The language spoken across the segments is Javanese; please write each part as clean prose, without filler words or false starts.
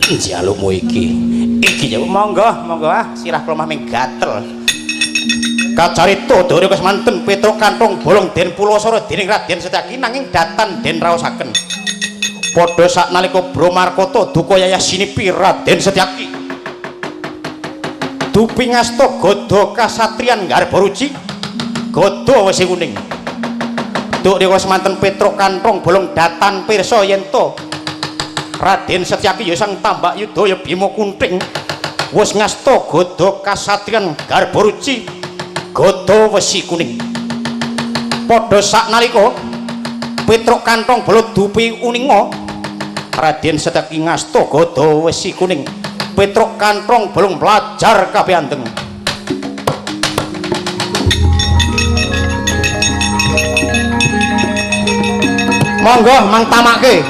Njalukmu iki. Iki ya monggo, monggo ah sirah kula mah ming gatel. Kacarita dore kesemanten Petruk Kanthong Bolong Den Pulasara dening Raden Setyaki nanging datan den raosaken. Padha saknalika Bromarkata duka yayah sinipi Raden Setyaki. Dupi ngasta gada kasatriyan Garbaruci, gada wesi kuning. Duk rika semanten Petruk Kanthong Bolong datan pirsa yen to Raden Setyaki ya sang tambak yuda ya Bima Kunting wis ngasta gada kasatriyan Garbaruci, gada wesi kuning. Padha saknalika Petruk Kanthong Bolong dupi uninga Raden Setyaki ngasta gada wesi kuning, Petruk Kanthong Bolong belajar kabeh andeng. Monggo mang tamake.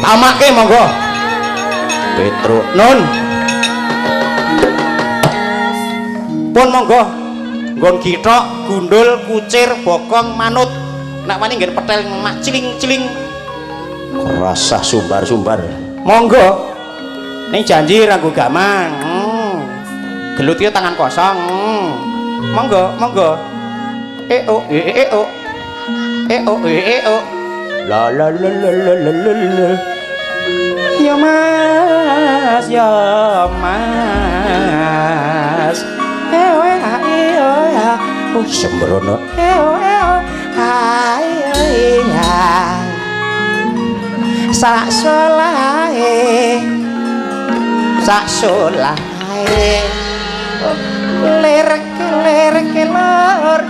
Tamake monggo. Petruk nun. Pun monggo. Nggon githok, gundul, kucir, bokong, manut. Nek wani nggen petel mak ciling-ciling. Rasah sumbar-sumbar. Monggo. Ning janji ra nggo gamang. Gelut ki tangan kosong. Monggo, monggo. E o e e o. E o e e o. La la la la la la la la. Ya Mas, ya Mas. E o e a e o a. Oh sembrono. E o e o a e o e a. Sak solahe. Sak solahe. Lir kelir kelor.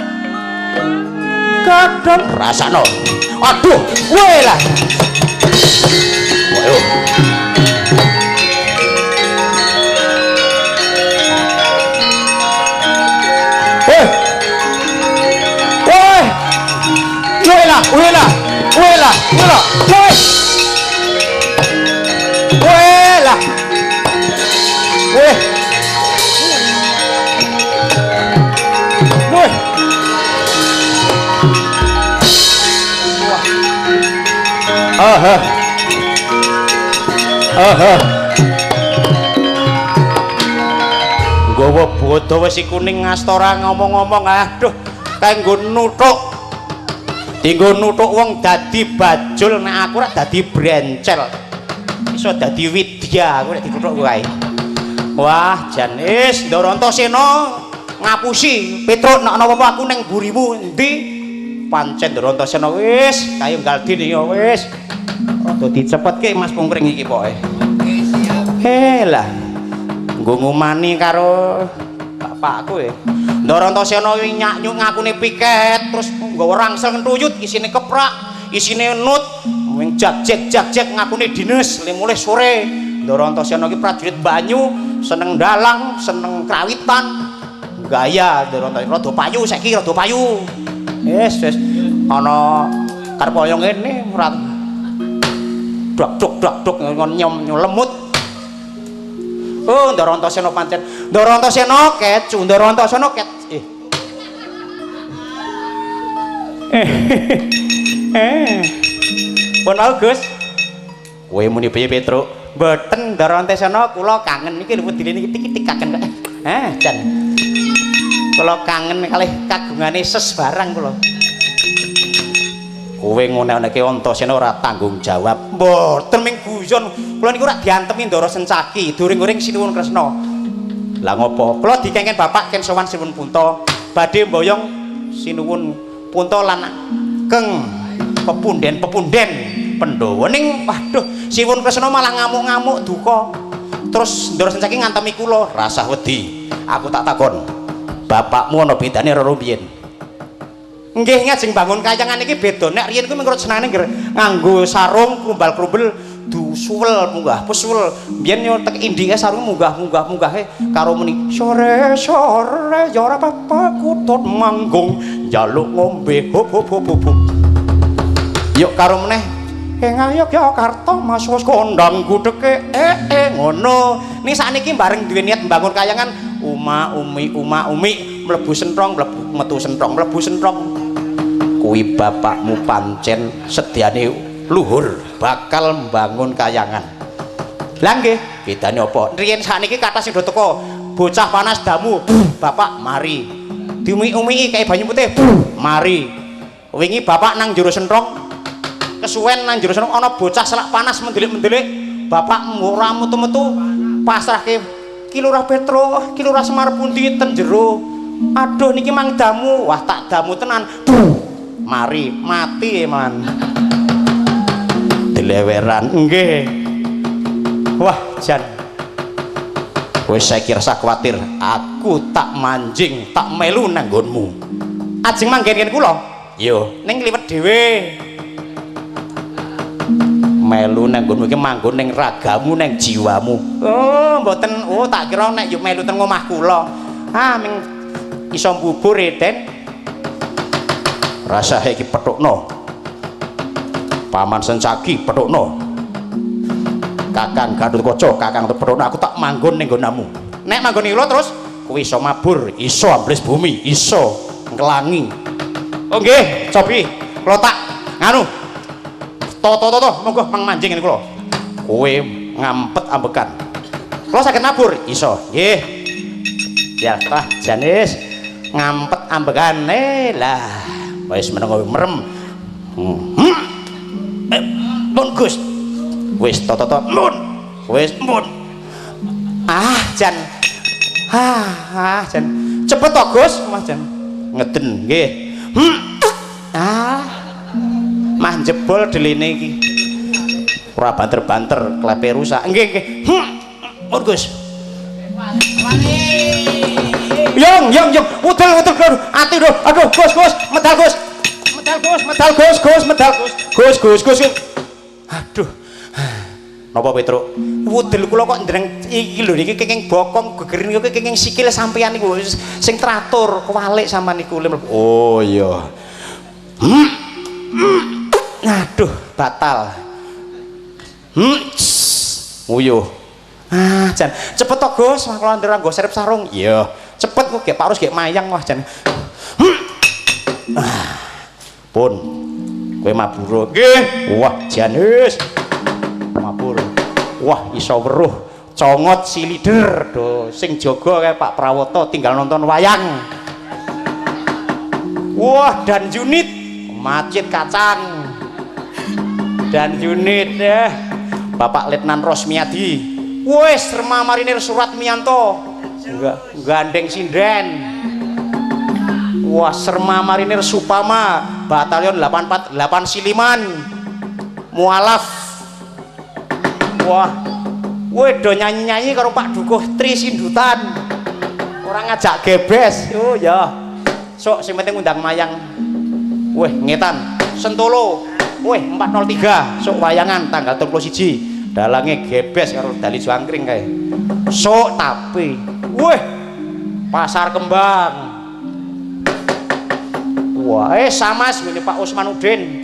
Kadang rasakno. Aduh, kowe lah. Waduh. Woi. Woi. Kowe lah, kowe lah. Kowe lah, kowe lah. Woi. Kowe lah. Woi. Woi. Aha. Aha. Nggawa bodho wesi kuning ngastora ngomong-ngomong, aduh, kae nggo nuthuk. Dinggo nuthuk wong dadi bajul, nek aku ora dadi brencel. Iso dadi widya aku nek dituthuk kae. Wah, jan wis Ndarantasena ngapusi. Petruk nek ana apa-apa aku ning mburimu endi? Pancen Ndarantasena wis kayu galdin ya wis. Rada dicepetke Mas Pungkring iki pokoke. Oke, siap. Lah. Nggo ngumani karo bapakku ya. Ndarantasena iki nyak-nyuk ngakune piket terus nggawa rangsel ngentuyut isine keprak, isine nut, ming jak-jek ngakune dinas le mulih sore. Ndarantasena iki prajurit banyu, seneng dalang, seneng krawitan. Gaya Ndarantasena rada payu saiki rada payu. Wis wis ana karep kaya ngene ora dok dok dok dok nyom lemut. Oh, Ndarantasena pancen. Ndarantasena kecu, Ndarantasena ket. Pun wau, Gus. Kowe muni piye, Petruk? Mboten Ndarantasena kula kangen iki lho wedine niki tik-tik kangen. Jan. Kula kangen kalih kagungane ses barang kula. Kowe ngene-neke Antasena ora tanggung jawab. Mboten ming guyon. Kula niku ora diantemi Ndara Sencaki, during-uring Sinuwun Kresna. Lah ngopo? Kula dikengken bapak ken sowan Sinuwun Punta, badhe mboyong Sinuwun Punta lan keng pepunden-pepunden Pandhawa. Ning waduh, Sinuwun Kresna malah ngamuk-ngamuk duka. Terus Ndara Sencaki ngantemi kula, rasah wedi. Aku tak takon. Bapakmu ana bedane karo biyen? Nggih, ngajeng bangun kayangan iki beda. Nek riyen kuwi mengko senengane nganggo sarung krumbal-krumbel dusuwel munggah pesuwel. Biyen yo tek indike sarung munggah-munggah munggahe karo muni sore-sore ya ora apa-apa kutut manggung njaluk ngombe hop hop hop hop. Yuk karo meneh ing Yogyakarta Mas wis kondang gudheke ngono. Ning sakniki bareng duwe niat mbangun kayangan uma umi uma umi mlebu sentrong mlebu metu sentrong mlebu sentrong. Kuwi bapakmu pancen sedyane luhur bakal mbangun kayangan. Lah nggih, bedane apa? Riyen sakniki kathah sing do teko, bocah panas damu, bapak mari. Diumi-umi kayak banyu putih, mari. Wingi bapak nang jero sentrong, kesuwen nang jero sentrong ana bocah selak panas mendelik-mendelik, bapak ora metu-metu pasrahke Ki Lurah Petro, Ki Lurah Semar pundi ten jero. Aduh niki mang damu, wah tak damu tenan. Mari mati man. Dileweran nggih. Wah jan. Wis saiki rasa kuwatir, aku tak manjing, tak melu nang nggonmu. Ajeng manggen kene kula? Yo, ning liwet dhewe. Melu nang nggonmu iki manggon ning ragamu, ning jiwamu. Oh, mboten. Oh, tak kira nek yo melu teng omah kula. Ah, ming iso mbubur e, Den. Rasah iki pethukno. Paman Sencaki pethukno. Kakang Gatotkaca, Kakang pethukno, aku tak manggon ning nggonamu. Nek manggon ning kula terus kowe iso mabur, iso ambles bumi, iso nglangi. Oh nggih, cobi kula tak nganu. Toto-toto monggo mang manjing ngene kula. Kowe ngampet ambekan. Kula saged mabur, iso. Nggih. Ya, wah janis ngampet ambekan. Lah, wis meneng merem. Pun Gus. Wis toto-toto mun. Wis mun. Ah, jan. Ah, jan. Cepet to, Gus. Mas jan. Ngeden nggih. Ah. Mah jebol deline iki. Ora banter-banter, klepe rusak. Nggih, nggih. Mun Gus. Yong, yong, yong. Udel, udel, udel. Ati lho. Aduh, Gus, Gus. Medal, Gus. Medal, Gus. Medal, Gus, Gus, medal, Gus. Gus, Gus, Gus. Aduh. Napa Petruk? Wudel kula kok ndereng iki lho niki kenging bokong geger niku kenging sikil sampeyan niku sing teratur kewalik sampean niku. Oh iya. Aduh, batal. Nguyuh. Ah, jan cepet to Gus, wah kula ndherek nggo serep sarung. Iya, cepet kok gek Pak Rus gek mayang wah jan. Pun. Kowe mabur. Nggih. Wah, jan wis. Mabur. Wah, iso weruh congot si leader do sing jaga kae Pak Prawoto tinggal nonton wayang. Wah, dan unit macet kacang. Dan unit Bapak Letnan Rosmiadi. Wes Rema Marinir Surat Mianto. Gandeng sinden. Wah, Serma Marinir Supama Batalion 848 Siliman. Mualaf. Wah, kowe do nyanyi-nyanyi karo Pak Dukuh Tri Sindutan. Ora ngajak gebes. Oh ya. Sok sing penting undang mayang. Weh, ngetan. Sentolo. Weh, 403. Sok wayangan tanggal 31. Dalange gebes karo Dali Juangkring kae. Sok tapi. Weh. Pasar Kembang. Wah, sama ngene Pak Usmanuddin.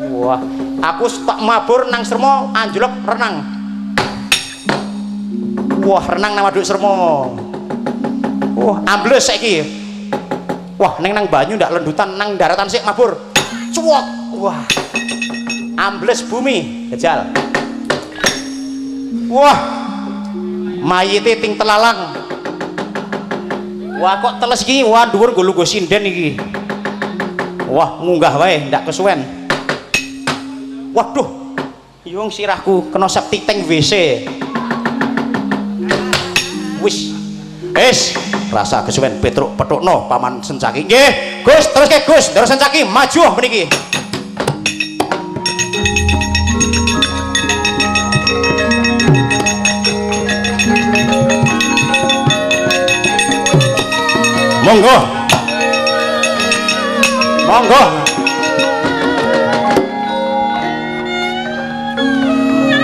Wah, aku tak mabur nang Sermo anjlok renang. Wah, renang nang Waduk Sermo. Wah, ambles saiki. Wah, neng nang banyu ndak lendutan nang daratan sik mabur. Cuwok. Wah. Ambles bumi, gejal. Wah. Mayite ting telalang. Wah, kok teles iki? Wah, dhuwur nggo lungguh sinden iki. Wah, munggah wae ndak kesuwen. Waduh, yung sirahku kena septic tank WC. Wis, wis, rasa kesuwen Petruk petukno Paman Sencaki. Nggih, Gus, teruske Gus, Ndara Sencaki maju mriki. Monggo. Monggo.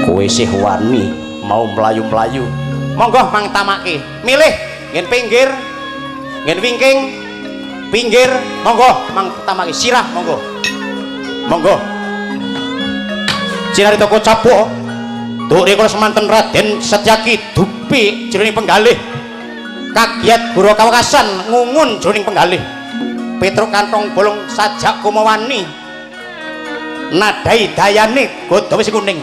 Kowe isih wani mau mlayu-mlayu. Monggo mang tamake. Milih ngen pinggir, ngen wingking, pinggir, monggo mang tamake sirah monggo. Monggo. Cinarita kocapuk. Duk rikala semanten Raden Setyaki dupi jroning penggalih. Kagiat guru kawekasan ngungun jroning penggalih. Petruk kantong bolong sajak kumawani. Nadai dayane godha wis kuning.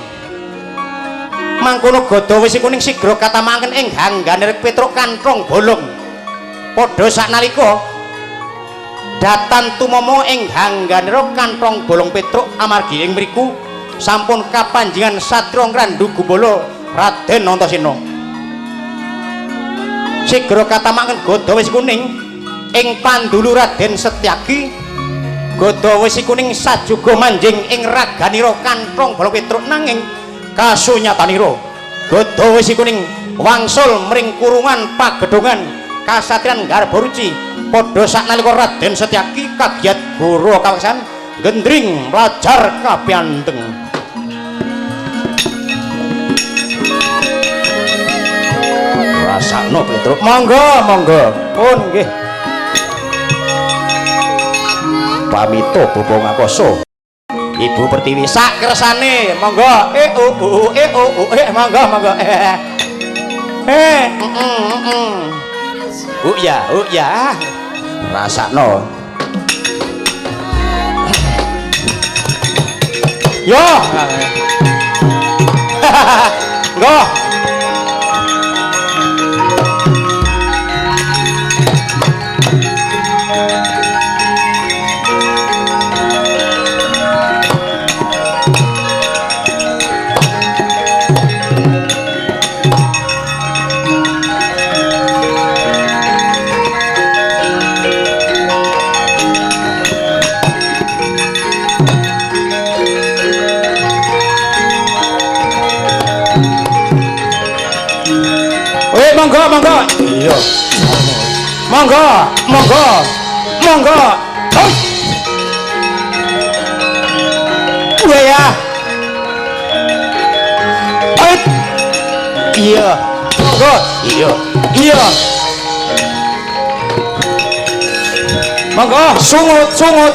Mangkono gada wesi kuning sigra katamakaken ing hangganire Petruk kanthong bolong. Padha saknalika datan tumomo ing hangganira kanthong bolong Petruk amargi ing mriku sampun kapanjingan satriya Ngrandu Gumbala Raden Antasena. Sigra katamakaken gada wesi kuning ing pandulu Raden Setyaki. Gada wesi kuning sajuga manjing ing raganira kanthong bolong Petruk nanging kasunyatanira gada wesi kuning wangsul mring kurungan pagedhongan kasatriyan Garbaruci. Padha saknalika Raden Setyaki kagiyat goro kaweksan gendring mlajar kapyandeng. Rasakno Petruk. Monggo monggo pun nggih. Pamito bapa ngakoso. Ibu Pertiwi sak kersane monggo e u u e u u e monggo monggo u ya rasakno yo nggo monggo monggo iya monggo monggo monggo oh ya iya monggo iya iya monggo sungut sungut.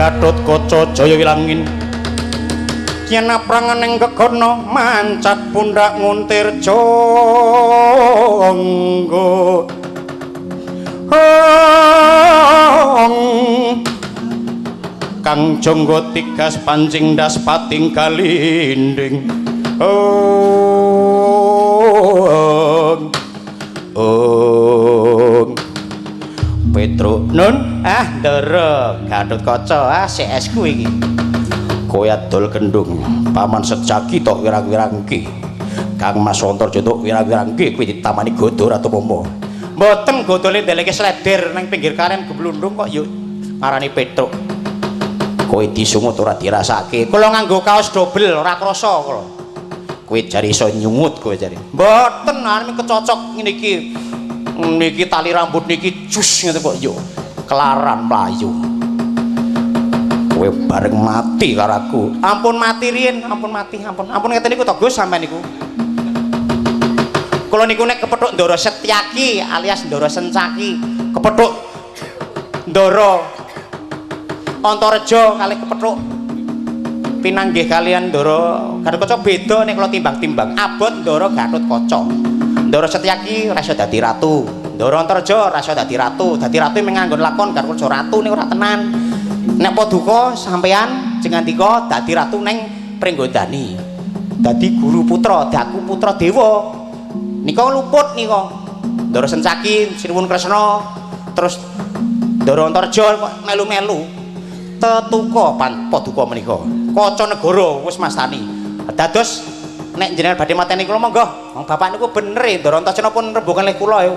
Gatotkaca Jaya Wilangin yen aprangan ing gegono mancat pundak nguntir jonggo kang jonggo tigas pancing das pating kalinding Petruk nun ah ndara Gatotkaca ah CS ku iki kowe adol kendung paman Setyaki tok wirang-wirangke Kang Mas Antarja tok wirang-wirangke kuwi ditamani godho Ratu Momo mboten godhone ndeleke sleder nang pinggir kalen geblundung kok yo marani Petruk kowe disungut ora dirasake kula nganggo kaos dobel ora krasa kula kowe jare iso nyungut kowe jare mboten anu kecocok ngene iki niki tali rambut niki jus ngene kok yo kelaran mlayu kowe bareng mati karo aku ampun mati riyin ampun mati ampun ampun ngeten niku to Gus sampean niku kula niku nek kepethuk Ndara Setyaki alias Ndara Sencaki kepethuk Ndara Antareja kalih kepethuk pinanggih kalian Ndara Gatotkaca beda nek kula timbang-timbang abot Ndara Gatotkaca Ndara Setyaki ora iso dadi ratu, Ndara Antareja ora iso dadi ratu, dadi ratu mung nganggo lakon Gatotkaca ratu ning ora tenan. Nek paduka sampean jengandika dadi ratu neng Pringgondani. Dadi guru putra, daku putra dewa. Nika luput nika. Ndara Sencaki, Sinuwun Kresna, terus Ndara Antareja kok melu-melu. Tetuka paduka menika. Kaca negara wis mastani. Dados nek jenengan badhe mateni kula monggo. Wong bapak niku bener e Ndara Antasena pun rembugan leh kula.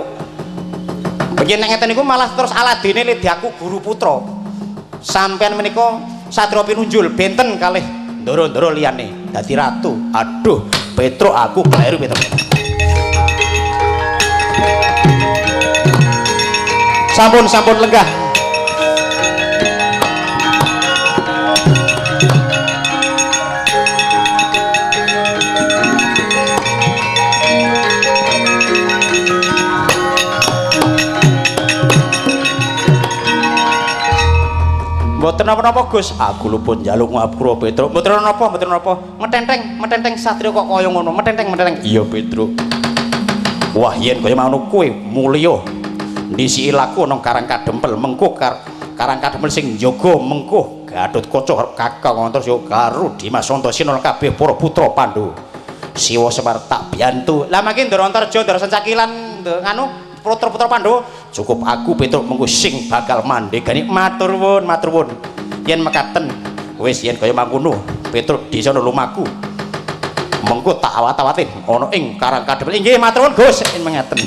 Biyen nek ngeten niku malah terus aladene le diaku guru putra. Sampeyan menika satria pinunjul benten kalih Ndoro-ndoro liyane dadi ratu. Aduh, Petruk aku kleru Petruk. Sampun sampun lenggah. Mboten napa-napa Gus, aku luput njaluk ngapura Petruk. Mboten napa, mboten napa. Metenteng, metenteng satria kok kaya ngono. Metenteng, metenteng. Iya Petruk. Wah, yen kaya ngono kowe mulya. Ndisiki laku ana Karang Kadempel, mengko Karang Kadempel sing njaga mengko Gatotkaca arep kakang Antasya karo Dimas Antasena kabeh para putra Pandhawa. Siwa Semar tak biyantu. Lah mangke Ndara Antarja, Ndara Sencaki lan nganu putra-putra Pandhawa cukup aku Petruk mengko sing bakal mandhegani. Matur nuwun, matur nuwun. Yen mekaten wis yen kaya mangkono Petruk desa lumaku. Mengko tak awat-awate ana ing Karang Kadempel. Inggih matur nuwun Gus, yen mengaten.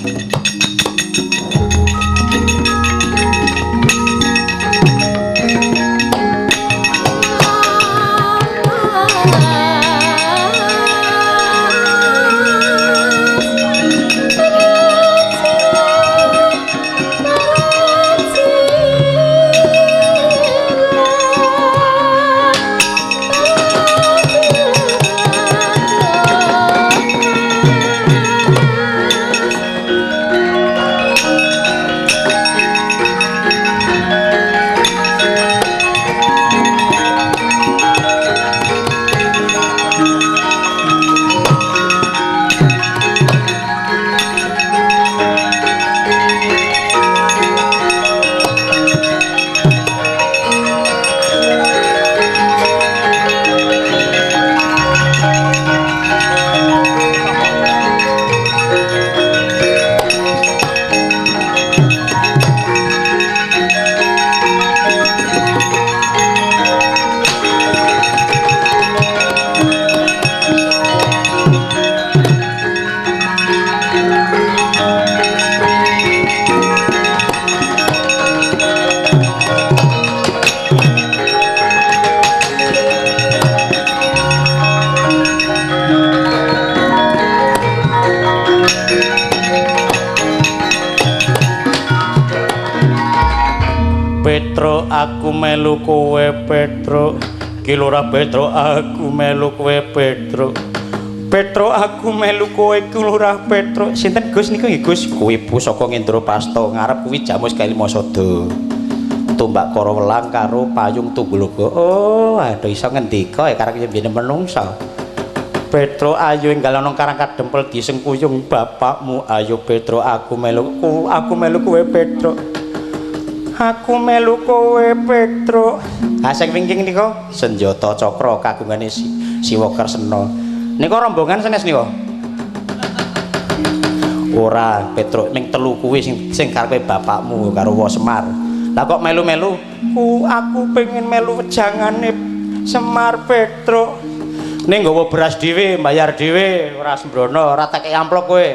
Petruk aku melu kowe Petruk, Ki Lurah Petruk aku melu kowe Petruk. Petruk aku melu kowe Ki Lurah Petruk. Sinten Gus niku nggih Gus? Kuwi pusaka Ngendraprasta ngarep kuwi Jamus Kalimasada. Tumbak kara welang karo payung tunggulaga. Oh, aduh iso ngendika ya karep yen menungsa. Petruk ayo enggal ana Karang Kadempel disengkuyung bapakmu. Ayo Petruk aku melu kowe Petruk. Aku melu kowe Petruk. Ha sing wingking nika senjata cakra kagungane Siwa Kresna. Nika rombongan sanes nika? Ora Petruk, ning telu kuwi sing karepe bapakmu karo Wa Semar. Lah kok melu-melu? Ku aku pengen melu wejangane Semar Petruk. Ning nggawa beras dhewe, mbayar dhewe, ora sembrono, ora tak kei amplop kowe.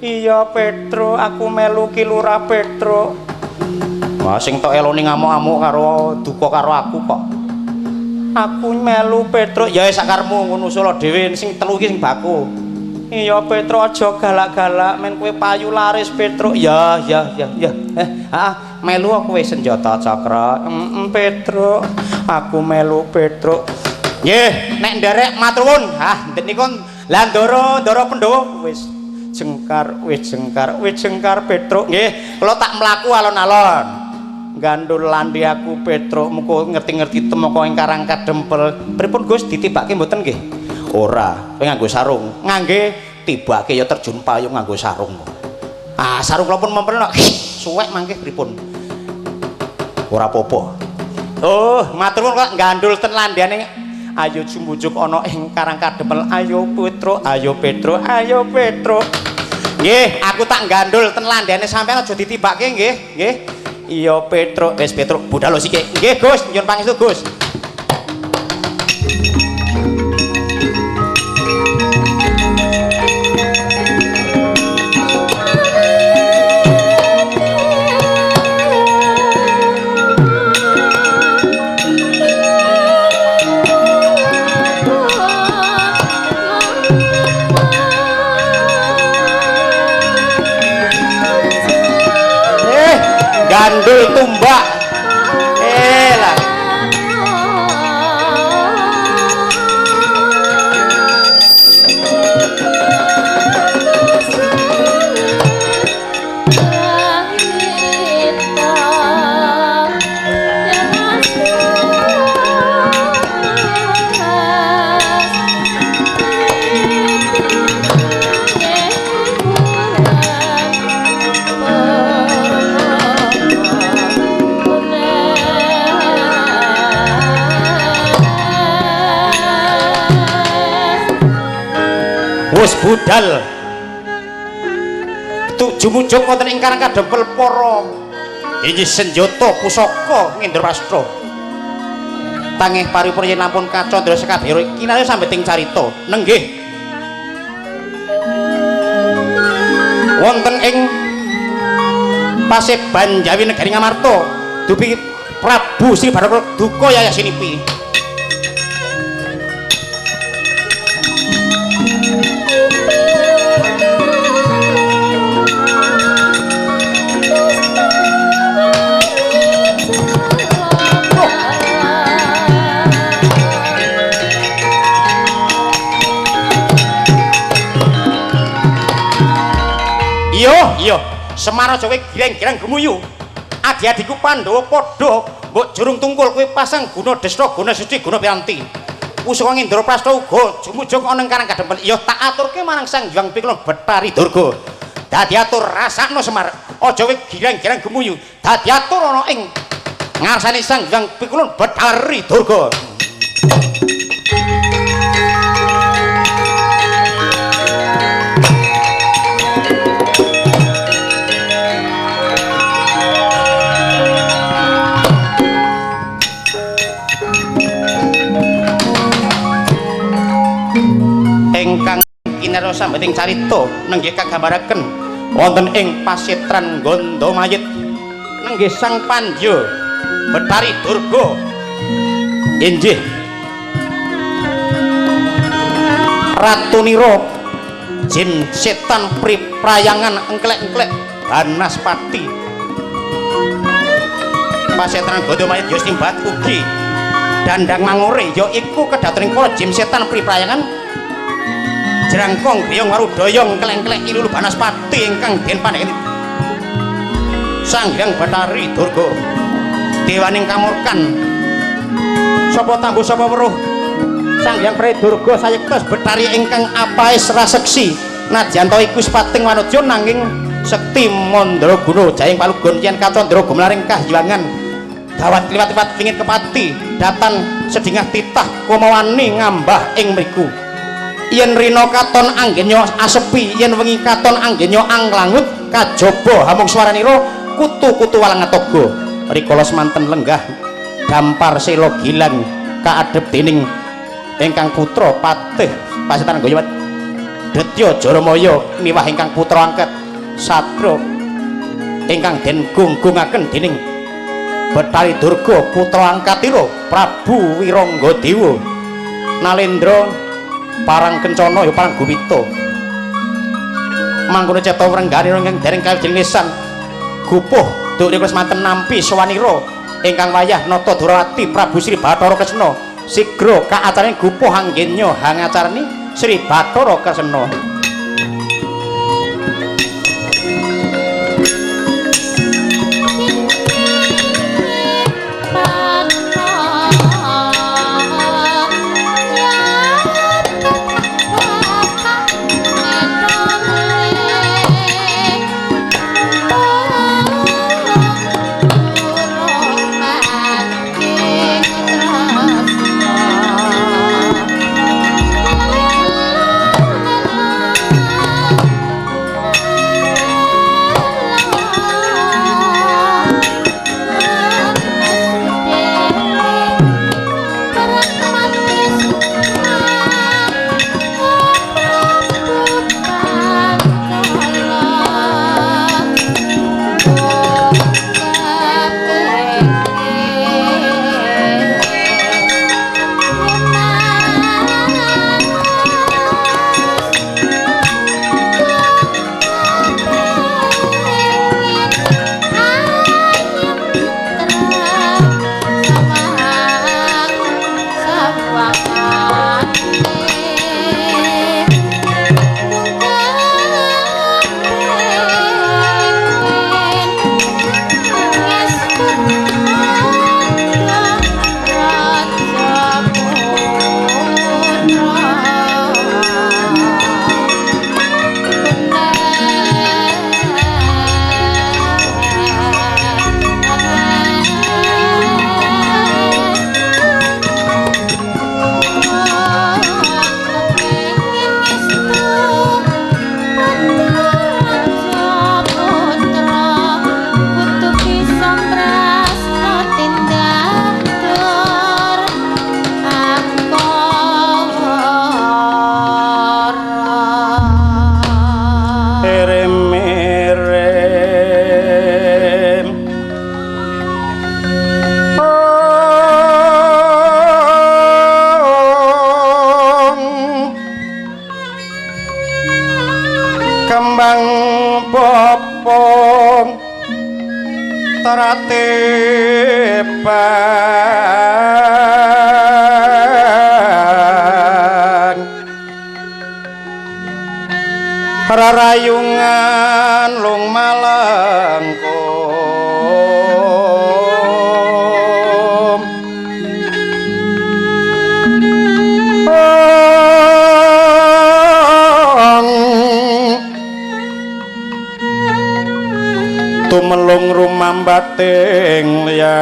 Iya Petruk, aku melu Ki Lurah Petruk. Wah, sing tok eloni ngamuk-amuk karo duka karo aku kok. Aku melu Petruk. Ya wis sakarepmu ngono usul dhewe sing telu iki sing baku. Iya Petruk aja galak-galak men kowe payu laris Petruk. Ya ya ya ya. Heeh, melu kowe senjata cakra. Petruk, aku melu Petruk. Nggih, nek nderek matur nuwun. Hah, niku lah Ndara, Ndara Pandhawa wis jengkar, wis jengkar, wis jengkar Petruk. Nggih, kula tak mlaku alon-alon. Gandul landi aku Petruk muga ngerti-ngerti temoko ing Karang Kadempel. Pripun Gus ditibake mboten nggih? Ora, kowe nganggo sarung. Ngangge tibake ya terjun payung nganggo sarung. Ah, sarung kula pun mempel kok. Suwek mangke pripun? Ora apa-apa. Oh, matur nuwun kok gandul ten landhane. Ayo jumujuk ana ing Karang Kadempel. Ayo Petruk, ayo Petruk, ayo Petruk. Nggih, aku tak gandul ten landhane sampean aja ditibake nggih, nggih. Iya Petruk, wis Petruk budal sithik. Nggih Gus, nyuwun pangestu Gus. Wis budal jumujung wonten ing Karang Kadempel para inggih senjata pusaka Ngendraprasta. Tangih paripurna yen lampun kacandra sekabeh kinarya sambeting carita. Nenggih. Wonten ing Paseban Jawi Negari Ngamarta dupi Prabu Sri Bathara duka yayasinipi. Iya, iya. Semar aja kowe gireng-gireng gemuyu. Adi-adiku Pandhawa padha mbok jurung tungkul kowe pasang guna destra guna suci guna piranti. Pusaka Ngendraprasta uga jumujung ana ing Karang Kadempel. Iya tak aturke marang Sang Hyang Pikulun Bathari Durga. Dadi atur rasakno Semar. Aja kowe gireng-gireng gemuyu. Dadi atur ana ing ngarsane Sang Hyang Pikulun Bathari Durga. Ingkang kinarya sambeting carita nenggih kagambaraken wonten ing pasetran Gandamayit nenggih Sang Pandya Bathari Durga inggih Ratunira jin setan priprayangan engklek-engklek Banaspati. Pasetran Gandamayit ya simbat ugi dandang mangure ya iku kedhatuning para jin setan priprayangan jrangkong griyong warudayong kleng-kleng ilulu Banaspati ingkang den pandhengeni Sang Hyang Bathari Durga dewaning kamurkan sapa tambuh sapa weruh Sang Hyang Bathari Durga sayektos Bathari ingkang apaes raseksi nadyan ta iku sepating wanudya nanging sekti mandraguna jayeng palugon yen kacandra gumlaring kahyangan dawat kliwat-liwat wingit kepati datan sedingah titah kumawani ngambah ing mriku. Yen rina katon anggenya asepi, yen wengi katon anggenya anglangut kajaba hamung swaranira kutu-kutu walang atoga. Rikala semanten lenggah dampar sela gilang kaadhep dening ingkang putra patih Pasetan Goyowat Detya Jaramaya miwah ingkang putra angkat Satria ingkang den gunggungaken dening Bathari Durga putra angkatira Prabu Wiranggadewa Nalendra Parang Kencana ya Parang Guwita mangkono cetha wrengganira ingkang dereng kawujud lisan gupuh duk rikala semanten nampi sawanira ingkang wayah nata Durawati Prabu Sri Bathara Kresna sigra kaacarane gupuh anggenya hangacarani Sri Bathara Kresna. Rarayungan lung malengkum tumelung rumambating liyan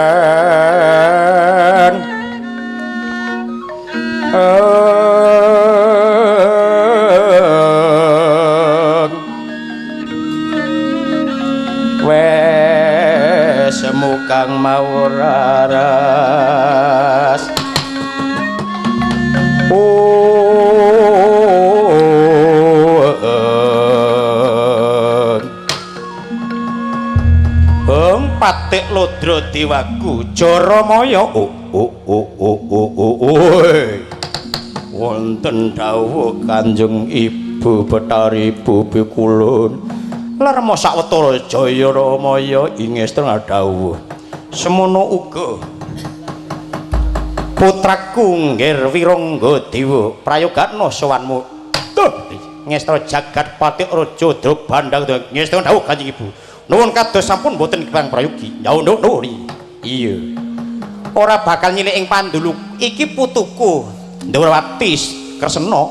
wes mukang mawur aras Patik Lodra Dewaku Jaramaya wonten dawuh Kanjeng Ibu Betari Bubi Kulun lermo sawetara Jayaramaya ingesteng dawuh semono uga putraku Ngger Wirangga Dewa prayogana sowanmu tuh ngestra jagat Patik Raja Drobandang ngestra dawuh Kanjeng Ibu nuwun kados sampun mboten kepang prayogi nyaun iya ora bakal nyilih ing pandulu iki putuku Ndrawati Kresna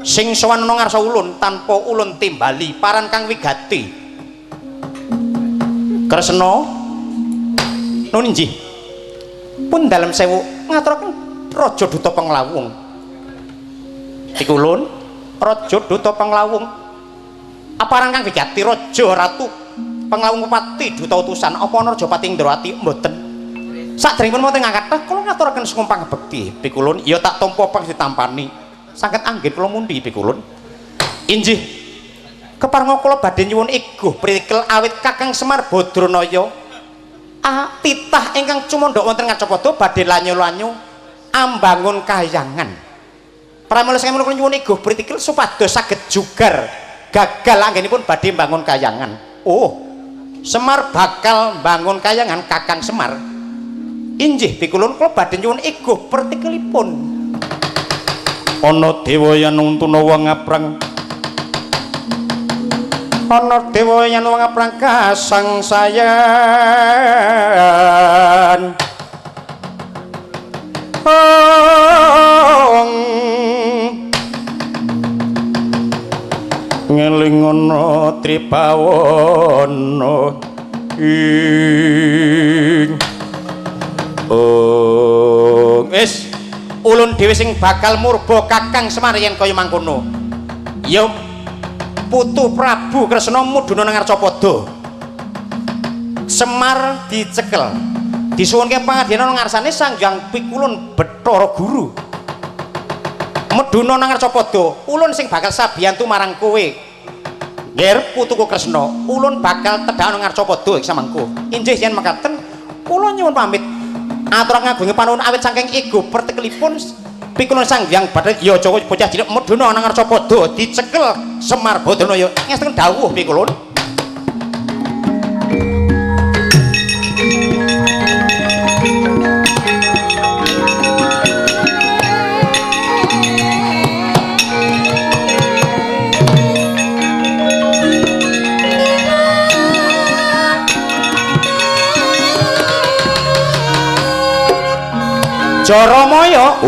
sing sowan ana ngarsa ulun tanpa ulun timbali paran kang wigati Kresna nun injih pun dalem sewu ngaturaken Raja Duta Panglawung pikulun Raja Duta Panglawung aparan kang wigati raja ratu Panglawung Pati duta utusan apa ana Rajapati Indrawati mboten sadèrèngipun wonten ngangkat kula ngaturaken sungkem bekti pikulun ya tak tampa pang ditampani saged anggen kula mundhi pikulun injih keparenga kula badhe nyuwun iguh prikel awit Kakang Semar Badranaya titah ingkang cumandhak wonten Ngacapada badhe lanyo-lanyo ambangun kayangan pramila saking kula nyuwun iguh pritikel supados saged jugar gagal anggenipun badhe mbangun kayangan. Oh Semar bakal bangun kayangan Kakang Semar injih pikulun kula badhe nyuwun iguh pertikelipun ana dewa yen tunawa ngaprang ana dewa yen ngaprang kasangsayan ngeling ana tribawana ing wis ulun dhewe sing bakal murba Kakang Semar yen kaya mangkono ya putu Prabu Kresna mudhuna nang Ngarcapada Semar dicekel disuwunke pangadinan ngarsane Sang Hyang Pikulun Bathara Guru meduna nang Ngarcapada ulun sing bakal sabiyantu marang kowe Ngger putuku Kresna ulun bakal tedhak nang Ngarcapada iki samangko injih yen mekaten kula nyuwun pamit atur ngagungi panuwun awit saking ego pertekelipun pikulun Sang Hyang Bathara ya aja bocah cilik meduna nang Ngarcapada dicekel Semar Badranaya ngesten dawuh pikulun. Jaramaya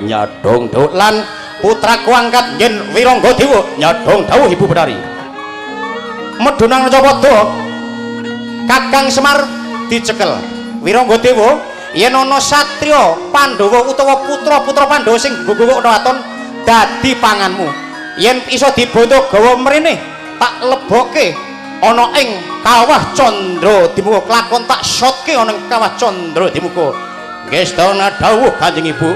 nyadong dawuh lan putraku angkat yen Wirangga Dewa nyadong dawuh Ibu Betari medhuna Ngarcapada Kakang Semar dicekel Wirangga Dewa yen ana satriya Pandhawa utawa putra-putra Pandhawa sing guguwuk ana waton dadi panganmu yen iso dibondo gawa mrene tak leboke ana ing Kawah Candra Dimuka kelakon tak shotke ana ing Kawah Candra Dimuka ngestana dawuh Kanjeng Ibu.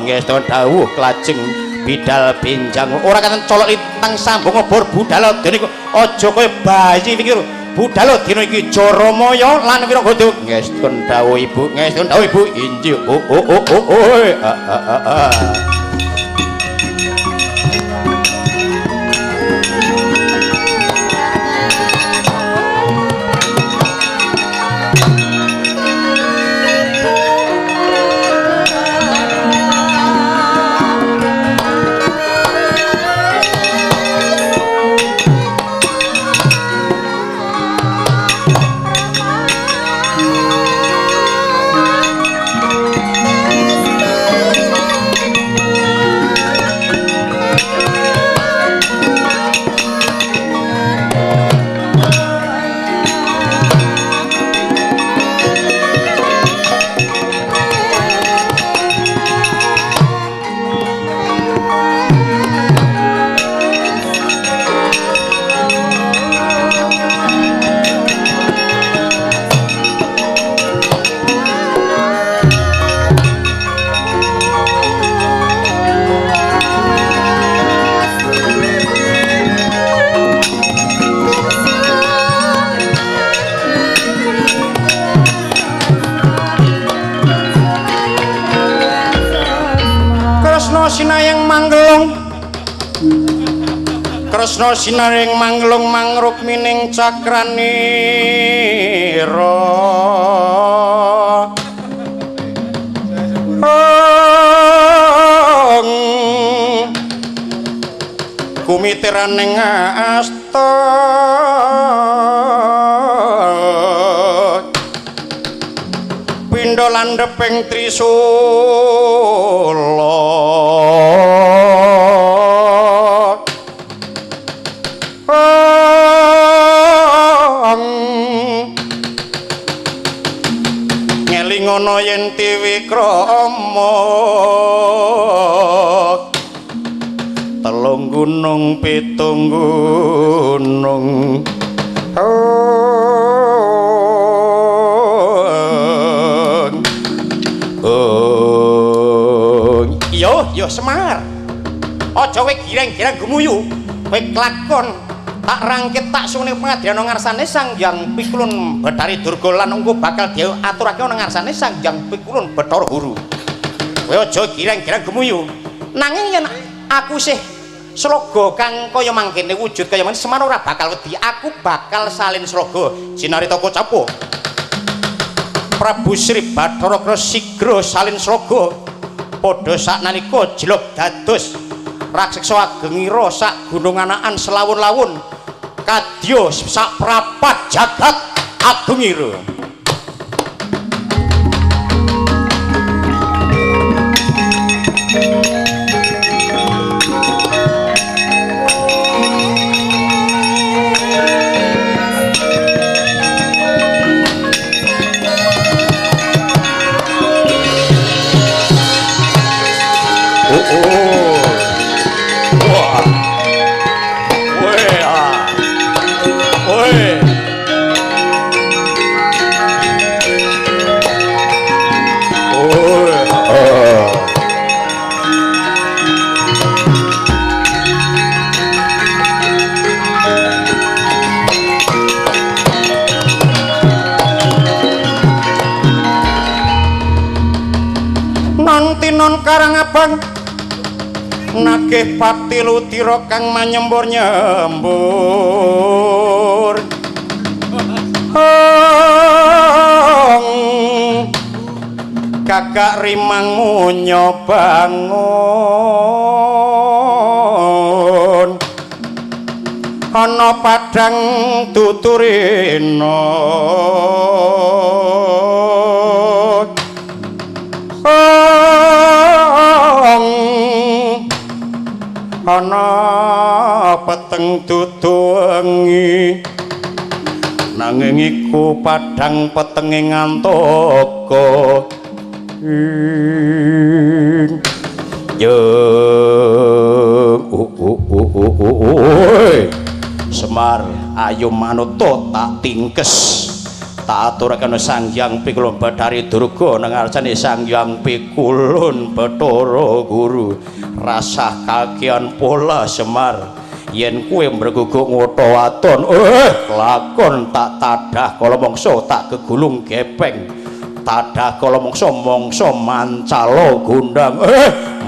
Ngestana dawuh klajeng bidal benjang ora katen colok lintang sambung obor budal dene aja kaya bayi pikir budal dina iki Jaramaya lan Wirangga Dewa ngestana dawuh Ibu ngestana dawuh Ibu injih Kresna sinaring manglung mangrukmining cakranira. Kumitiraning asta pindha landheping trisula. Ngelingono yen tiwikrama telung gunung pitung gunung. Yo yo Semar, aja kowe gireng-gireng gumuyu, kowe klakon tak rangkit tak sune pengadilan ngarsane Sang Hyang Pikulun Bathari Durga lan engko bakal diaturake ana ngarsane Sang Hyang Pikulun Bathara Guru. Kowe aja gireng-gireng gumuyu. Nanging yen aku sih sloga kang kaya mangkene wujud kaya mangkene Semar ora bakal wedi, aku bakal salin sloga Jinarita Kocapo. Prabu Sri Bathara Kresna sigra salin sloga padha saknalika jlog dados raseksa agengira sak gunung anaan selawun-lawun kadya sak prapat jagat agengira. Karang abang nagih pati ludira kang manyembur nyembur. Gagak rimang munyo bangun ana padang tuturina. Ana peteng dudu wengi nanging iku padhang petenge ngantaka. Semar ayo manut tak tingkes tak aturaken Sang Hyang Pikulun Bathari Durga nang ngarsane Sang Hyang Pikulun Bathara Guru. Rasah kakean pola Semar yen kowe mreguguk ngotha waton lakon tak tadah kala mangsa tak gegulung gepeng tadah kala mangsa mangsa mancala gondang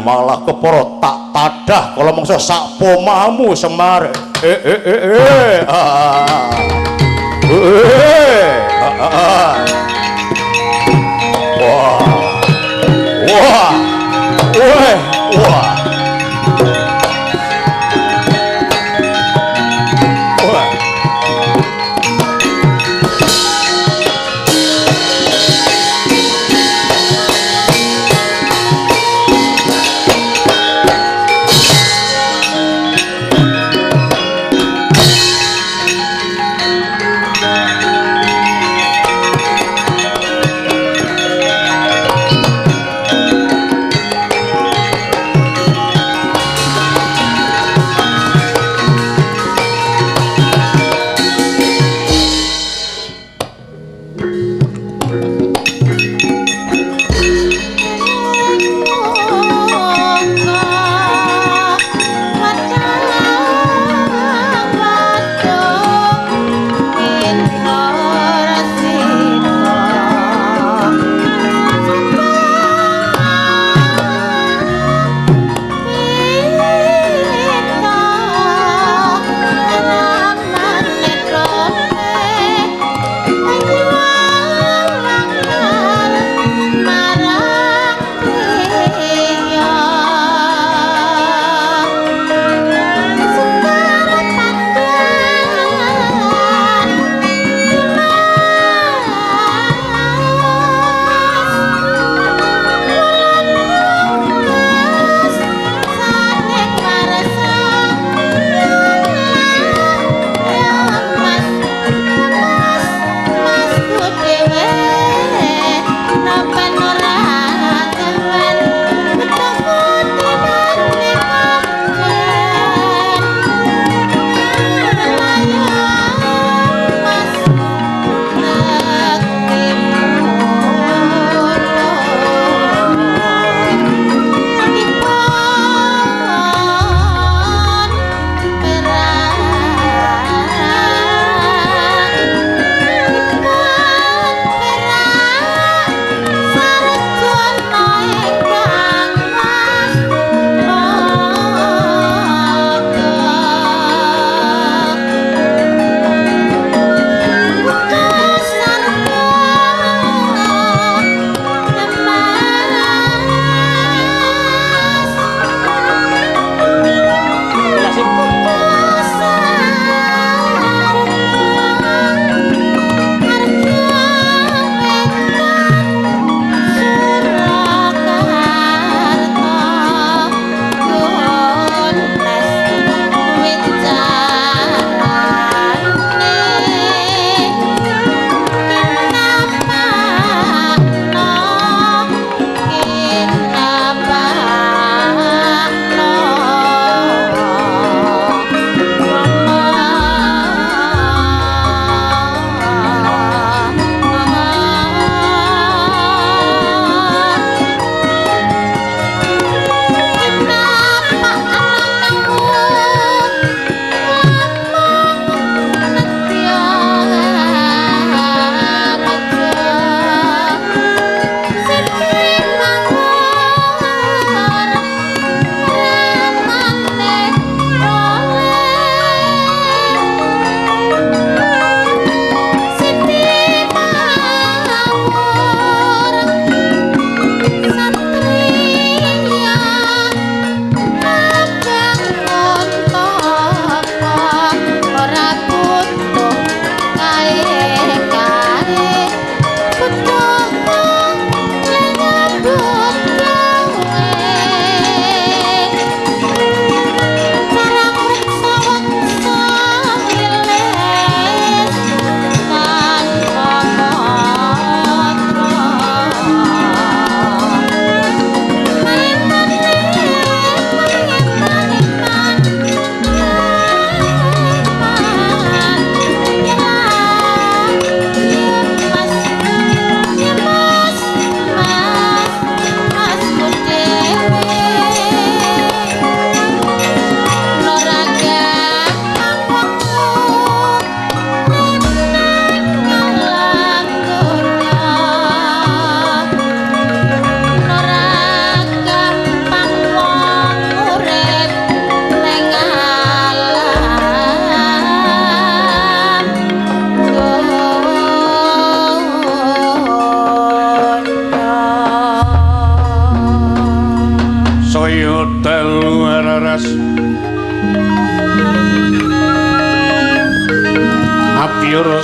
malah kepara tak tadah kala mangsa sak pomamu Semar. Wah wah wah wah.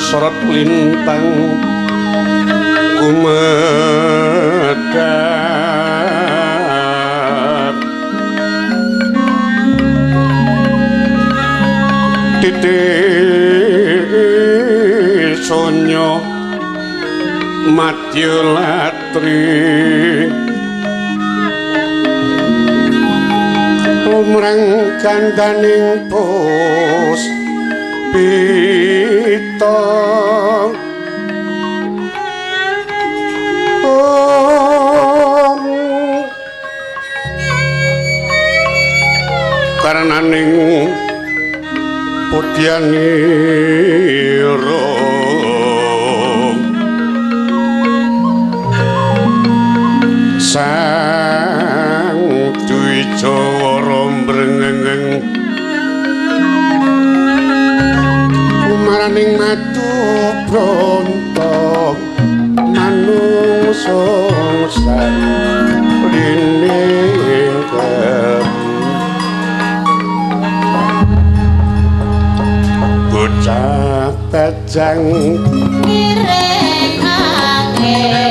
Sorot lintang kumedhap titik sonyo madya latri lumrang gandaning pus pita om karenaning putyanira sang Dwijawara mbrengeng kumaraning madu bronto manungsa salining bocah bajang ngiring angin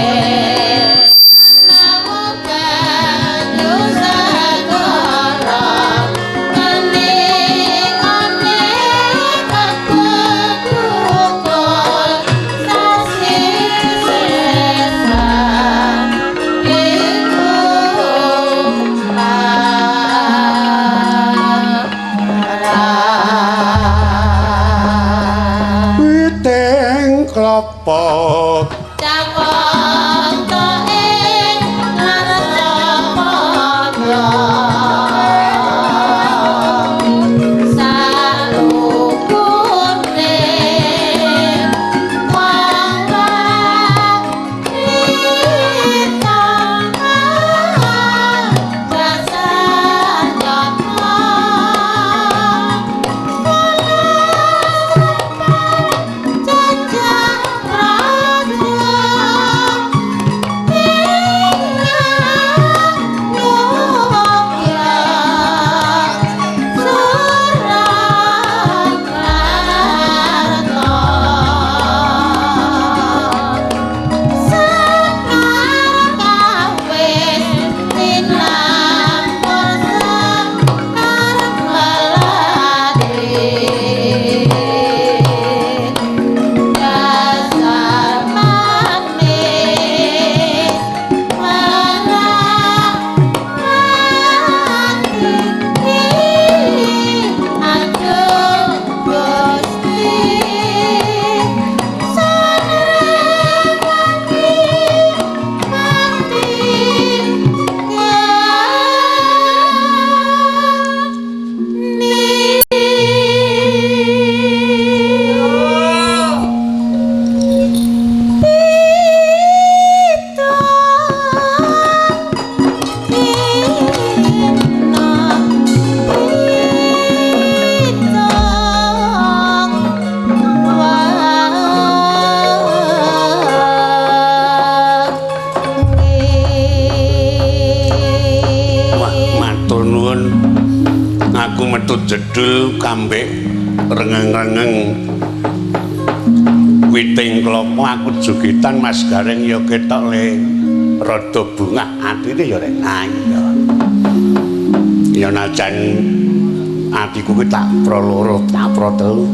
klopo cawang ing ngarsa salukune wong kita jasa nyata Jedul kambek rengeng-rengeng witing klopo aku jogetan Mas Gareng ya ketok le rada bungah atine ya rek iya ya najan atiku kuwi tak pro loro tak pro telu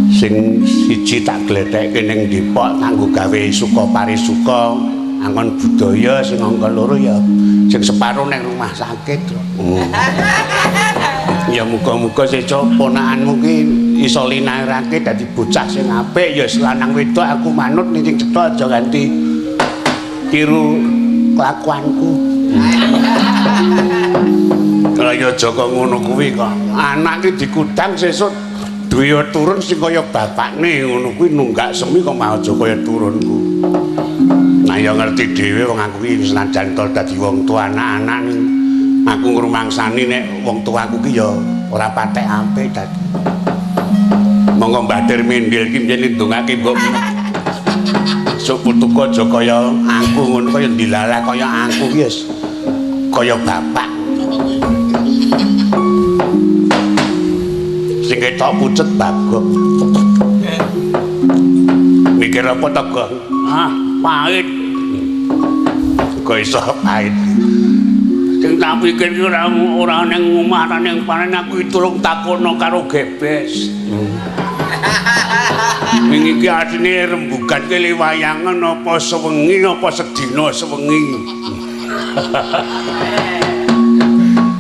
sing siji tak glethekke ning Depok kanggo gawe suka parisuka angon budaya sing angka loro ya sing separo ning rumah sakit. Ya muga-muga sesuk ponakanmu ki iso linarake dadi bocah sing apik ya lanang wedok aku manut ning sing cetha aja ganti tiru kelakuanku. Kaya aja kok ngono kuwi kok. Anak ki dikudang sesuk duwe turun sing kaya bapakne ngono kuwi nunggak semi kok mau aja kaya turunku. Nah ya ngerti dhewe wong aku ki senajan to dadi wong tua anak-anak ning aku ngrumangsani nek wong tuaku ki ya ora patek apik dadi. Monggo Mbah Dirmindil ki mbiyen ndongake mbok sok putuku aja kaya aku ngono kaya ndilalah kaya aku ki wis kaya bapak. Sing ketok pucet bagok. Mikir apa to, Gong? Ah, pahit. Kok iso pahit? Sing tak pikir ki ora ning omah, ora ning panen, aku tulung takono karo Gebes. Wingi ki asline rembugan ki wayangan apa sewengi apa sedina sewengi.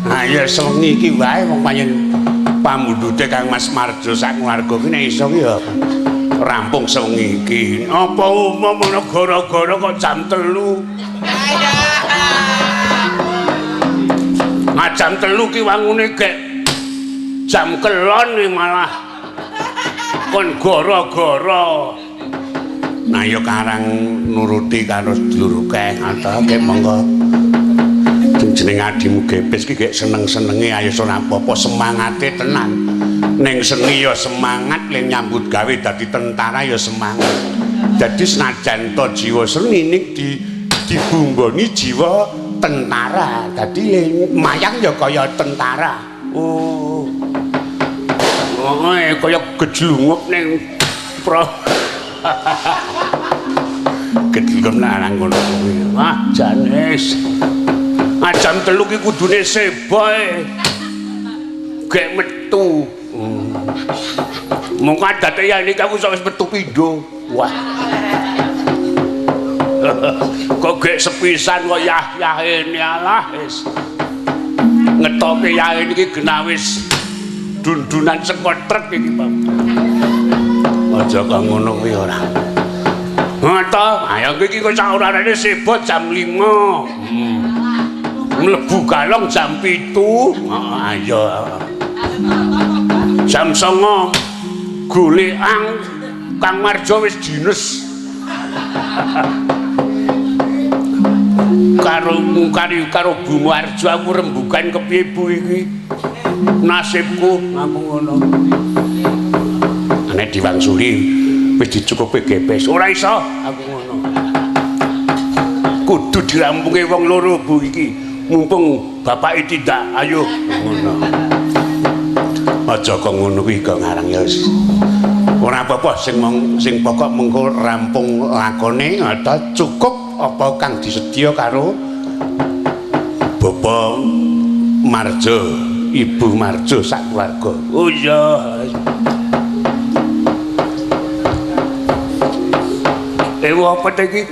Nah ya sewengi iki wae wong pancen pamundhute Kang Mas Marjo sak keluarga ki nek iso ki ya rampung sewengi iki. Apa umum ana gara-gara kok jam 3? Nah jam 3 ki wangune gek jam kelon iki malah kon gara-gara. Nah ya karang nuruti karo sedulur keh atake monggo. Jeneng adimu Gebes ki gek seneng-senenge ayo ora apa-apa semangate tenan. Ning seni ya semangat, ning nyambut gawe dadi tentara ya semangat. Dadi senajan to jiwa seni ning dibumboni jiwa tentara. Dadi mayang ya kaya tentara. Oh. Oh, kaya gejlungup ning pro. Gejlungup nang ngono kuwi. Wah, janes. Ah, jam 3 ki kudune seboe. Gek metu. Mongko adate ya niki aku wis metu pindho. Wah. Kok gek sepisan kok yah-yahene alah wis. Ngetoke yahe niki genah wis dundunan saka trek iki, Pak. Aja kok ngono kuwi ora. Ngoto, ayo iki kok sak ora-orane sebo jam 5. Mlebu galong jam 7. Heeh, ayo. Jam 9 golekan Kang Marjo wis dines. Karo karo Bu Marjo aku rembugan kepiye Bu iki? Nasibku aku ngono. Nek diwangsuli wis dicukupi Gebes. Ora iso aku ngono. Kudu dirampungi wong loro Bu iki. Mumpung bapake tindak, ayo ngono. Aja kok ngono kuwi kok ngarang ya wis. Ora apa-apa sing sing pokok mengko rampung lakone atau cukup apa kang disedya karo Bapak Marjo, Ibu Marjo sak keluarga. Oh iya. Ewa apa ta iki?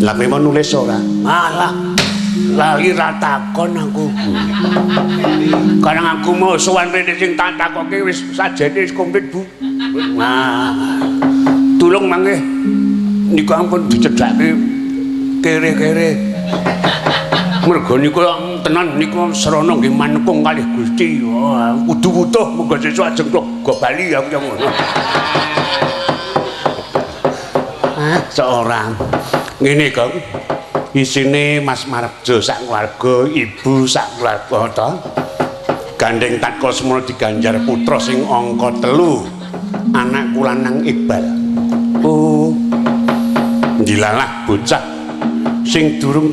Lah kowe mau nulis ora? Alah, lali ra takon aku. Karang aku mau sowan rene sing tak takoke wis sajene wis komplit, Bu. Nah, tulung mangke niku ampun dicedhake kere-kere. Mergo niku tenan niku srana nggih manekung kalih Gusti. Wah, kudu wutuh monggo sesuk ajeng go bali aku yo ngono. Ah, seorang ngene Kang, isine Mas Marjo sak keluarga, ibu sak keluarga to. Gandeng tatkala semono diganjar putra sing angka 3, anakku lanang Iqbal. Oh. Ndilalah bocah sing durung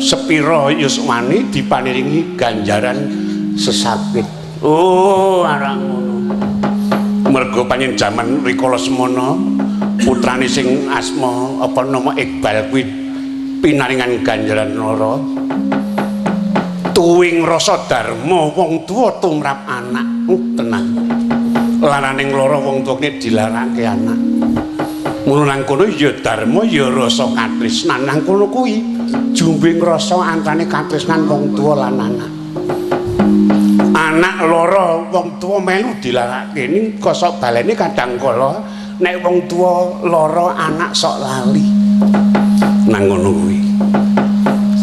sepira yuswane dipaniringi ganjaran sesakit. Oh, arang ngono. Mergo pancen jaman rikala semono putrane sing asma apa nama Iqbal kuwi pinaringan ganjaran lara. Tuwing rasa dharma wong tuwa tumrap anak. Tenang. Laraning lara wong tuwa dilarake anak. Mula nang kono ya dharma ya rasa katresnan. Nang kono kuwi jumbing rasa antane katresnan wong tuwa lan anak. Anak lara wong tuwa melu dilarake ning kosok balene kadang kala nek wong tuwa lara anak sok lali. Nang ngono kuwi.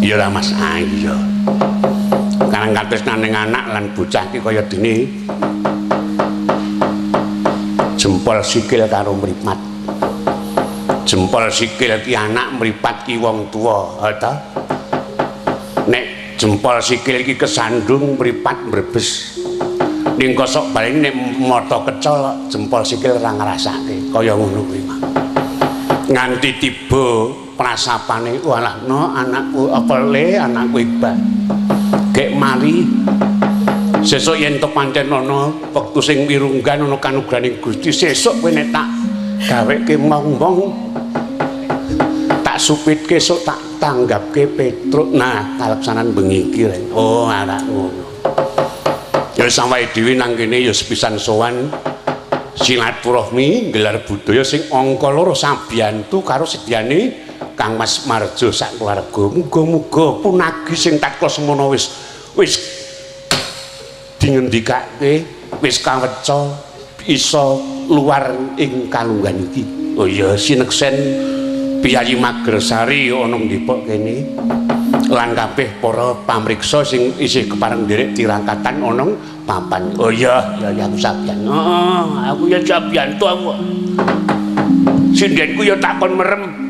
Ya ora Mas, iya. Karang katresnan ning anak lan bocah ki kaya dene jempol sikil karo mripat. Jempol sikil ki anak, mripat ki wong tuwa, ha ta? Nek jempol sikil ki kesandung, mripat mbrebes. Ning kosok balene nek mata kecol jempol sikil ora ngrasake, kaya ngono kuwi mah. Nganti tiba prasapane, walah no anakku apa le anakku Iqbal. Gek mari Sesuk yen to pancen ana wektu sing mirunggan ana kanugrahaning Gusti, sesuk kowe nek tak gaweke mong-mong tak supitke sok tak tanggapke Petruk. Nah, kaleksanan bengi iki. Oh, arak ngono. Ya wis awake dhewe nang kene ya sepisan sowan silaturahmi gelar budaya sing angka loro sabiyantu karo sedyane Kang Mas Marjo sak keluarga. Muga-muga punagi sing tatkala semono wis wis dingendikake, wis kaweca iso luar ing kalunggan iki. Oh iya, sineksen Piyayi Magersari ana Depok kene lan kabeh para pamriksa sing isih kepareng nderek tirakatan ana papan. Oh iya, ya ya aku sabiyan. Heeh, aku ya sabiyantu aku. Sindenku ya takon merem.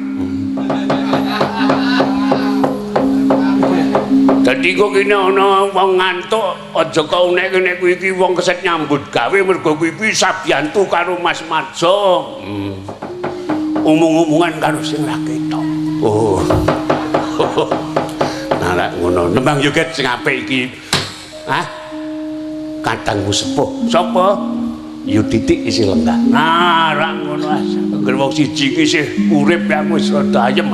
Dadi kok kene ana wong ngantuk aja kok unek nek kuwi iki wong keset nyambut gawe mergo kuwi iki sabiyantu karo Mas Marjo. Omong-omongan karo sing ra ketok. Oh. Nah, lek ngono nembang joget sing apik iki. Hah? Kadangmu sepuh. Sapa? Yu titik isih lenggah. Nah, ra ngono as. Angger wong siji iki isih urip ya aku wis rada ayem.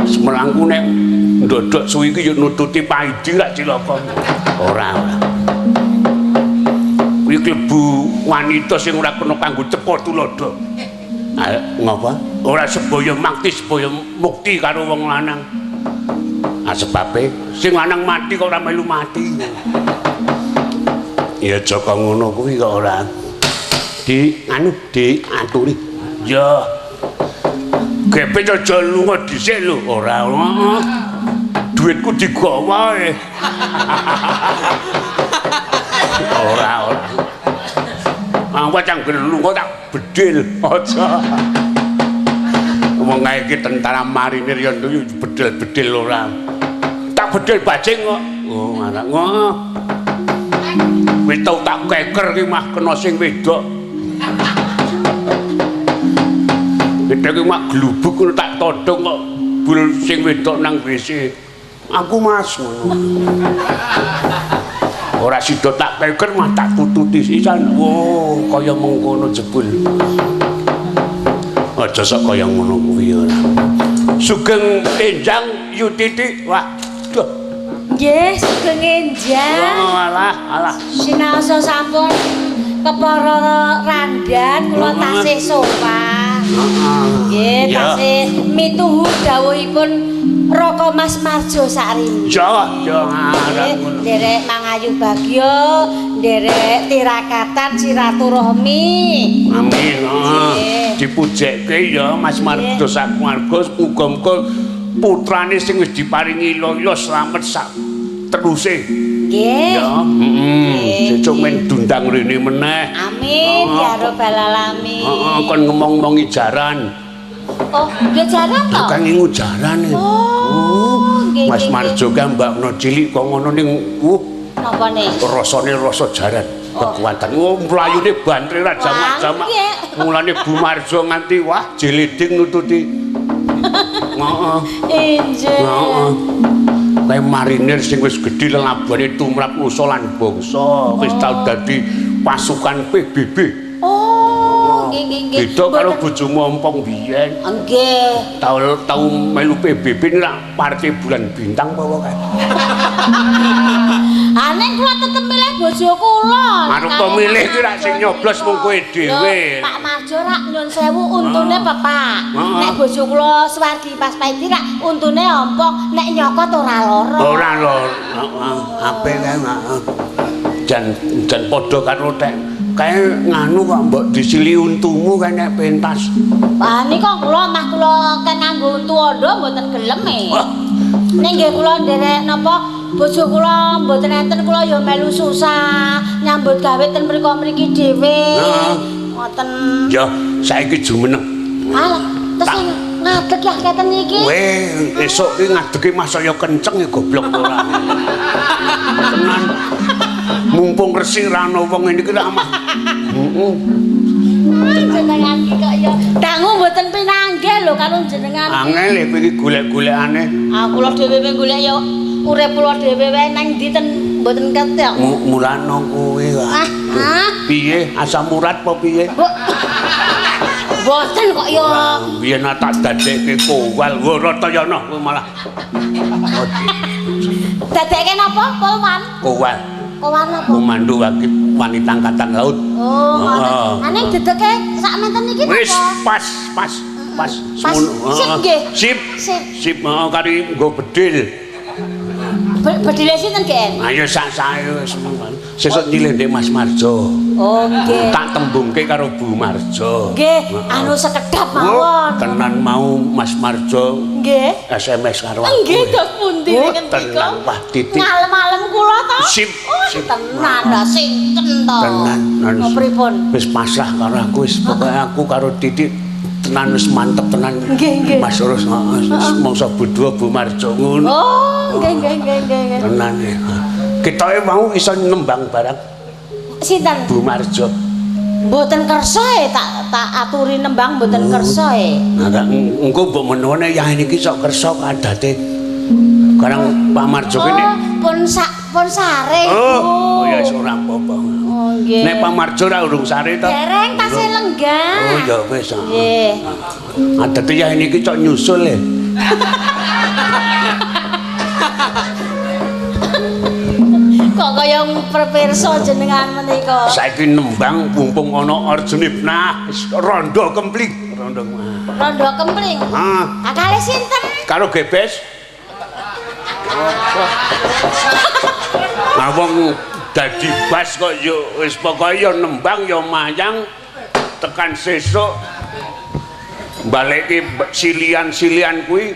Semelangku nek ndodok suwi iki ya nututi paidi rak cilaka. Ora, ora. Kuwi klebu wanita sing ora kena kanggo cepa tuladha. Ngapa? Ora sebaya makti sebaya mukti karo wong lanang. Ah sebabe sing lanang mati kok ora melu mati. Ya jaka ngono kuwi kok ora di anu diaturi. Ya. Gepe aja lunga dhisik lho. Ora. Duitku digawa e. Ora, ora. Awas angger lunga tak bedil aja. Wong kae iki tentara marinir ya bedil-bedil ora. Tak bedil bajing kok. Oh, anak ngono. Wis tau tak keker ki mah kena sing wedok. Wedok ki mah glubuk ngono tak todong kok bul sing wedok nang WC. Aku Mas ngono. Ora sida tak keker mah tak tututi sisan. Oh, kaya mengkono jebul. Aja sok kaya ngono kuwi ora. Sugeng enjang Yu Titik. Wah, duh. Nggih, sugeng enjang. Oh, alah, alah. Sinaosa sampun kepara randhan kula tasih sowan. Heeh. Nggih, tasih mituhu dawuhipun Raka Mas Marjo sakrini. Ya, ya arep ngono. Nderek mangayu bagya, nderek tirakatan silaturahmi. Amin. Dipujekke ya Mas Marjo sak keluarga muga-muga putrane sing wis diparingi ila-ila slamet sak teruse. Nggih. Ya, heeh. Sesuk men dundang rene meneh. Amin ya rabbal alamin. Heeh, kon ngomong-ngomongi jaran. Oh, nggih jaran to? Kang ngingu jaran. Oh, nggih. Mas Marjo ka mbakno cilik kok ngono ning napa ne? Rasane rasa jaran, kekuatan. Oh, mlayune bantre ra jamak-jamak. Mulane Bu Marjo nganti wah jeliding nututi. Heeh. Injih. Heeh. Kae marinir sing wis gedhe lelabone tumrap nusa lan bangsa, wis tau dadi pasukan PBB. Oh, nggih nggih nggih. Beda karo bojomu ompong biyen. Nggih. Tau melu PBB nek partai bulan bintang apa kae. Ah ning kula tetep milih bojo kula. Arep milih ki rak sing nyoblos mung kowe dhewe. Pak Marjo rak nyun sewu untune pepak. Nek bojo kula swargi pas paidi rak untune ompong, nek nyokot ora lara. Ora lara. Heeh, apik kae, heeh. Jan padha karo tek. Kae nganu kok mbok disili untumu kae nek pentas. Wah nika kula mah kula ken nganggo untu ondo mboten gelem e. Ning nggih kula nderek napa bojo kula mboten enten kula ya melu susah nyambut gawe ten mriku mriki dhewe. Ngoten. Ya saiki jumeneng. Alah, terus ngadeg ya keten iki. Weh, esuk ki ngadege mah saya kenceng ya goblok ora. Tenan. Mumpung resik ra ana wong ngene iki ra mah. Heeh. Jenengan iki kok ya dangu mboten pinanggih lho karo jenengan. Angel e kowe iki golek-golekane. Ah kula dhewe golek ya urip kula dhewe wae nang ndi ten Mboten ketok. Mulane kuwi kok. Ah, ah. Piye asam urat apa piye? Mboten kok ya. Biyen tak dadekke kowal Waratayana kowe malah Dadekke napa? Polwan. Kowal. Kowal napa? Komando Wakil Wanita Angkatan Laut. Oh, ngoten. Ane dedeke sak menten iki napa? Wis pas pas pas. Pas. Sip nggih. Sip. Sip. Sip heeh kari nggo bedil. Bedile sinten, GN? Ayo sak-sake wis. Sesuk nyilih ndek Mas Marjo. Oh, nggih. Tak tembungke karo Bu Marjo. Nggih, anu sekedap mawon. Tenan mau Mas Marjo Nggih. SMS karo aku. Nggih, dos pundi ngendika? Tenan wah titik. Ngalem-alem kula to. Sip, Oh, sip. tenan lah sinten to. Tenan. Oh, pripun? Wis pasrah karo aku wis pokoke aku karo titik tenan wis mantep tenan. Nggih, nggih. Mas Urus mongso bodho Bu Marjo ngono. Oh, nggih nggih nggih nggih. Tenan. Ketoke mau iso nembang barang Sinten? Bu Marjo. Mboten kersa e tak tak aturi nembang mboten kersa e. Nah, engko mbok menawa nek yah niki sok kersa adate. Karang Pak Marjo ki nek Oh, pun sak pun sare. Oh, ya wis ora apa-apa. Oh, nggih. Nek Pak Marjo ora urung sare to. Dereng tasih lenggah. Oh, ya wis. Nggih. Adate yah niki cok nyusul e. Kok kaya prepirsa jenengan menika. Saiki nembang mumpung ana Arjuna. Rondo kempling, rondo. Rondo kempling. Ah, Akale sinten? Karo gebes. Nah, wong dadi bas kok yo wis pokoke yo nembang yo mayang tekan sesuk balekke silian-silian kuwi